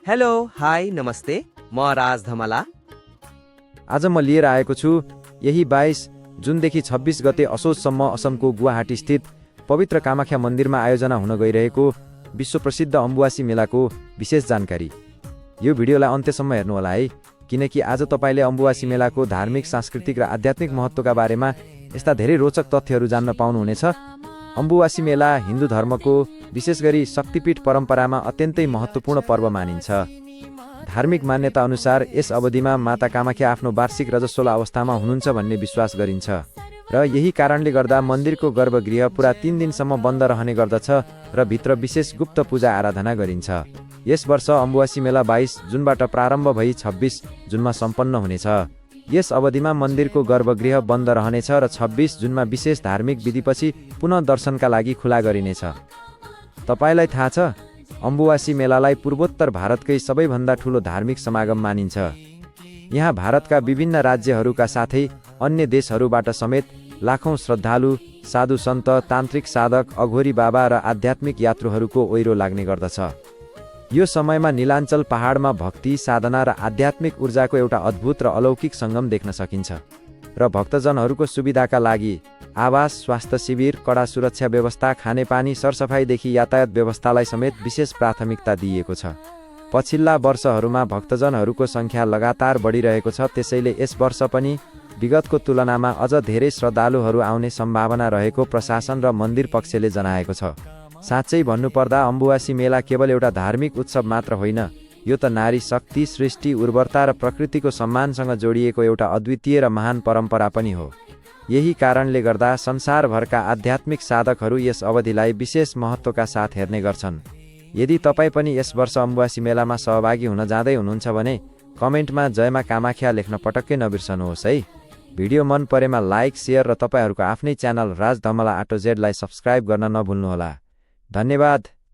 Hello hi नमस्ते म राज धमला। आज म लिएर आएको छु यही 22 जुनदेखि 26 गते असोजसम्म असमको गुवाहाटी स्थित पवित्र कामाख्या मन्दिरमा आयोजना हुन गइरहेको विश्व प्रसिद्ध अम्बुवासी मेलाको विशेष जानकारी। यो भिडियोलाई अन्त्यसम्म हेर्नुहोला है, किनकि आज तपाईले अम्बुवासी मेलाको धार्मिक, सांस्कृतिक र आध्यात्मिक महत्त्वका बारेमा यस्ता धेरै रोचक तथ्यहरू जान्न पाउनुहुनेछ। अम्बुवासी मेला हिन्दू धर्मको विशेष गरी शक्तिपीठ परम्परामा अत्यन्तै महत्त्वपूर्ण पर्व मानिन्छ। धार्मिक मान्यता अनुसार यस अवधिमा माता कामाख्या आफ्नो वार्षिक रजस्वला अवस्थामा हुनुहुन्छ भन्ने विश्वास गरिन्छ र यही कारणले गर्दा मन्दिरको गर्भगृह पुरा 3 दिनसम्म बन्द रहने गर्दछ र भित्र विशेष गुप्त पूजा आराधना गरिन्छ। यस वर्ष अम्बुवासी मेला 22 जुनबाट प्रारम्भ भई 26 जुनमा सम्पन्न हुनेछ। यस अवधिमा मन्दिरको गर्भगृह बन्द रहनेछ र 26 जुनमा विशेष धार्मिक विधिपछि पुनः दर्शनका लागि खुला गरिनेछ। तपाईलाई थाहा छ, अम्बुवासी मेलालाई पूर्वोत्तर भारतकै सबैभन्दा ठूलो धार्मिक समागम मानिन्छ। यहाँ भारतका विभिन्न राज्यहरूका साथै अन्य देशहरूबाट समेत लाखौं श्रद्धालु, साधु सन्त, तान्त्रिक साधक, अघोरी बाबा र आध्यात्मिक यात्रुहरूको ओइरो लाग्ने गर्दछ। यो समयमा नीलाञ्चल पहाडमा भक्ति, साधना र आध्यात्मिक ऊर्जाको एउटा अद्भुत र अलौकिक सङ्गम देख्न सकिन्छ र भक्तजनहरूको सुविधाका लागि आवास, स्वास्थ्य शिविर, कडा सुरक्षा व्यवस्था, खानेपानी, सरसफाइदेखि यातायात व्यवस्थालाई समेत विशेष प्राथमिकता दिइएको छ। पछिल्ला वर्षहरूमा भक्तजनहरूको सङ्ख्या लगातार बढिरहेको छ, त्यसैले यस वर्ष पनि विगतको तुलनामा अझ धेरै श्रद्धालुहरू आउने सम्भावना रहेको प्रशासन र मन्दिर पक्षले जनाएको छ। साँच्चै भन्नुपर्दा अम्बुवासी मेला केवल एउटा धार्मिक उत्सव मात्र होइन, यो त नारी शक्ति, सृष्टि, उर्वरता र प्रकृतिको सम्मानसँग जोडिएको एउटा अद्वितीय र महान परम्परा पनि हो। यही कारणले गर्दा संसारभरका आध्यात्मिक साधकहरू यस अवधिलाई विशेष महत्त्वका साथ हेर्ने गर्छन्। यदि तपाईँ पनि यस वर्ष अम्बुवासी मेलामा सहभागी हुन जाँदै हुनुहुन्छ भने कमेन्टमा जयमा कामाख्या लेख्न पटक्कै नबिर्सनुहोस् है। भिडियो मन परेमा लाइक, सेयर र तपाईहरूको आफ्नै च्यानल राज धमला AtoZ लाई सब्स्क्राइब गर्न नभुल्नुहोला। धन्यवाद।